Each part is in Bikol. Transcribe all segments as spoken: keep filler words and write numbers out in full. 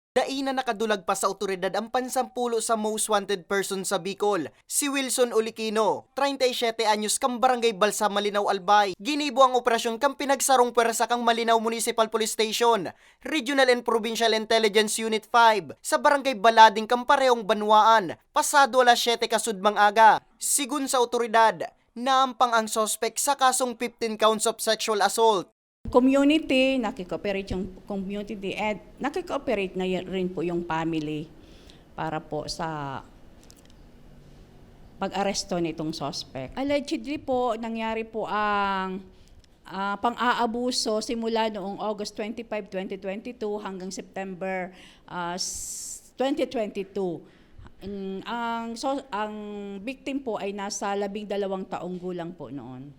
Dai na nakadulag pa sa awtoridad ang pansampulo sa most wanted person sa Bicol, si Wilson Olikino, treinta y siete anyos, kan Barangay Balsa, Malinao, Albay. Ginibo ang operasyon kan pinagsarong pwersa kan Malinao Municipal Police Station, Regional and Provincial Intelligence Unit five, sa Barangay Balading kan parehong banwaan, pasado alas siyete kasudmang aga. Sigon sa awtoridad, naampang ang suspek sa kasong fifteen counts of sexual assault. Community, nakikooperate yung community and nakikooperate na rin po yung family para po sa pag-aresto nitong suspect. Allegedly po, nangyari po ang ah, pang-aabuso simula noong August twenty-five, twenty twenty-two hanggang September ah, s- twenty twenty-two. Ang, ang, so, ang victim po ay nasa labing dalawang taong gulang po noon.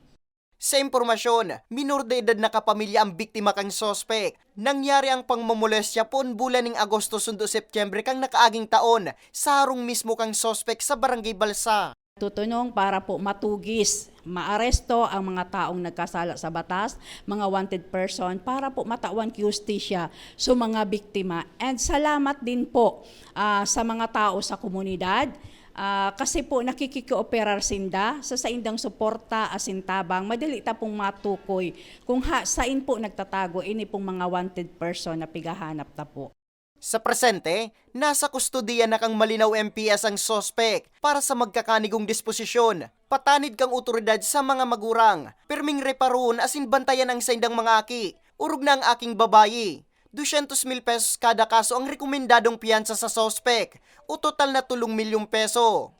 Sa impormasyon, minor de edad na kapamilya ang biktima kan suspek. Nangyari ang pangmomolestya poon bulan ning Agosto sundo Setyembre kan nakaaging taon, sa harong mismo kan suspek sa Barangay Balsa. Tutunong para po matugis, maaresto ang mga taong nagkasala sa batas, mga wanted person, para po matawan ki hustisya sa mga biktima. And salamat din po ah, sa mga tao sa komunidad ah, kasi po nakikikooperar sinda sa saindang suporta asin tabang, madali ta pong matukoy kung ha, sain po nagtatago ini pong mga wanted person na pigahanap ta po. Sa presente, nasa kustodiya na kan Malinao M P S ang suspek para sa magkakanigong disposisyon. Patanid kan awtoridad sa mga magurang, pirming reparoon asin bantayan ang saindang mga aki. Orog na ang aking babayi. Dosyentos mil pesos kada kaso ang rekomendadong piyansa sa suspek, o total na tolong milyong peso.